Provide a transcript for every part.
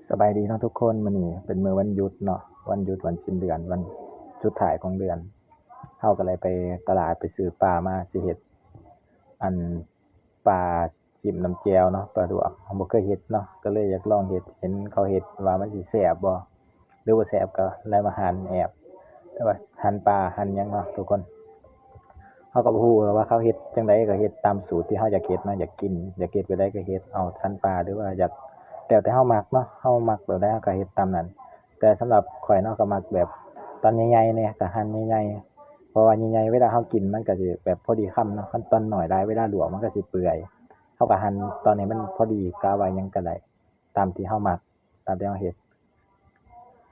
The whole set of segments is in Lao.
ສະບາຍດີເນາະທຸກຄົນ, ມື້ນີ້ເປັນມື້ວັນຢຸດເນາະ, ວັນຢຸດ ວັນສິ້ນເດືອນ, ວັນສຸດທ້າຍຂອງເດືອນ. ເຮົາກໍໄດ້ໄປຕະຫຼາດໄປຊື້ປາມາຊິເຮັດ ອັນ ປາຈິ້ມນ້ຳແຈ່ວເນາະ, ປາລວກ. ເຮົາບໍ່ເຄີຍເຮັດເນາະ, ກໍເລີຍຢາກລອງເຮັດ, ເຫັນເຂົາເຮັດວ່າມັນຊິແຊບບໍ່ ຫຼືບໍ່ແຊບ ກໍເລີຍມາຫັນແອບ, ແຕ່ວ່າຫັນປາຫັນຫຍັງເນາະທຸກຄົນ. ເຮົາກໍບໍ່ຮູ້ວ່າເຂົາເຮັດຈັ່ງໃດ, ກໍເຮັດຕາມສູດທີ່ເຮົາຢາກເຮັດເນາະ, ຢາກກິນ ຢາກເຮັດແບບໃດກໍເຮັດເອົາ. ສັນປາ ຫຼືວ່າຢາກ ແລ້ວແຕ່ເຮົາມັກເນາະ, ເຮົາມັກແບບໃດເຮົາກໍເຮັດຕາມນັ້ນ. ແຕ່ສຳລັບຂ້ອຍເນາະ ກໍມັກແບບຕອນໃຫຍ່ໆແດ່, ກໍຫັນໃຫຍ່ໆ ເພາະວ່າໃຫຍ່ໆ ເວລາເຮົາກິນມັນກໍຊິແບບພໍດີຄຳເນາະ, ຄັນຕອນນ້ອຍຫຼາຍ ເວລາລວກມັນກໍຊິເປື່ອຍ. ເຮົາກໍຫັນຕອນໃຫ້ມັນພໍດີ, ກະວ່າຫຍັງກໍໄດ້ ຕາມທີ່ເຮົາມັກ, ຕາມທີ່ເຮົາເຮັດ.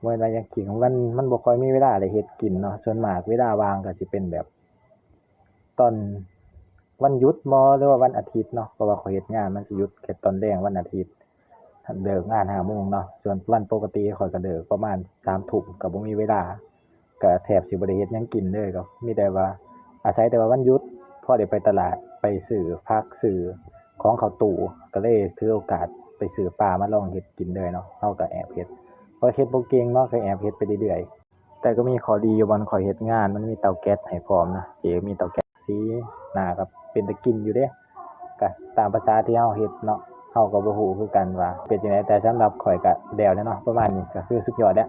ບໍ່ແມ່ນວ່າຢາກກິນ, ມັນ ມັນບໍ່ຄ່ອຍມີເວລາໄດ້ເຮັດກິນເນາະ. ສ່ວນມາກເວລາວ່າງກໍຊິເປັນແບບຕອນວັນຢຸດບໍ ຫຼືວ່າວັນອາທິດເນາະ, ເພາະວ່າຂ້ອຍເຮັດງານມັນຊິຢຸດແຄ່ຕອນແລງວັນອາທິດ, ເລີກງານຫ້າໂມງເນາະ. ສ່ວນວັນປົກກະຕິຂ້ອຍກໍເລີກປະມານສາມທຸ່ມ, ກໍບໍ່ມີເວລາ, ກໍແທບຊິບໍ່ໄດ້ເຮັດຫຍັງກິນເລີຍ, ກໍມີແຕ່ວ່າອາໄສແຕ່ວ່າວັນຢຸດ ພໍໄດ້ໄປຕະຫຼາດ ໄປຊື້ຜັກ ຊື້ຂອງເຂົ້າຕູ້, ກໍເລີຍຖືໂອກາດໄປຊື້ປາມາລອງເຮັດກິນເລີຍເນາະ. ເຮົາກໍແອບເຮັດ, ເພາະເຮັດບໍ່ເກັ່ງເນາະ, ກໍແອບເຮັດໄປເລື້ອຍໆ. ແຕ່ກໍມີຂໍ້ດີຢູ່, ບ່ອນຂ້ອຍເຮັດງານມັນມີເຕົາແກັສໃຫ້ພ້ອມນະ, ເຈມີເຕົາແກັສ ສີໜ້າກໍເປັນຕາກິນຢູ່ເດ້. ກໍຕາມພາສາທີ່ເຮົາເຮັດເນາະ, ເຮົາກໍບໍ່ຮູ້ຄືກັນວ່າເປັນຈັ່ງໃດ, ແຕ່ສຳລັບຂ້ອຍກໍແລ້ວແຫຼະເນາະ, ປະມານນີ້ກໍຄືສຸດຍອດແລ້ວ.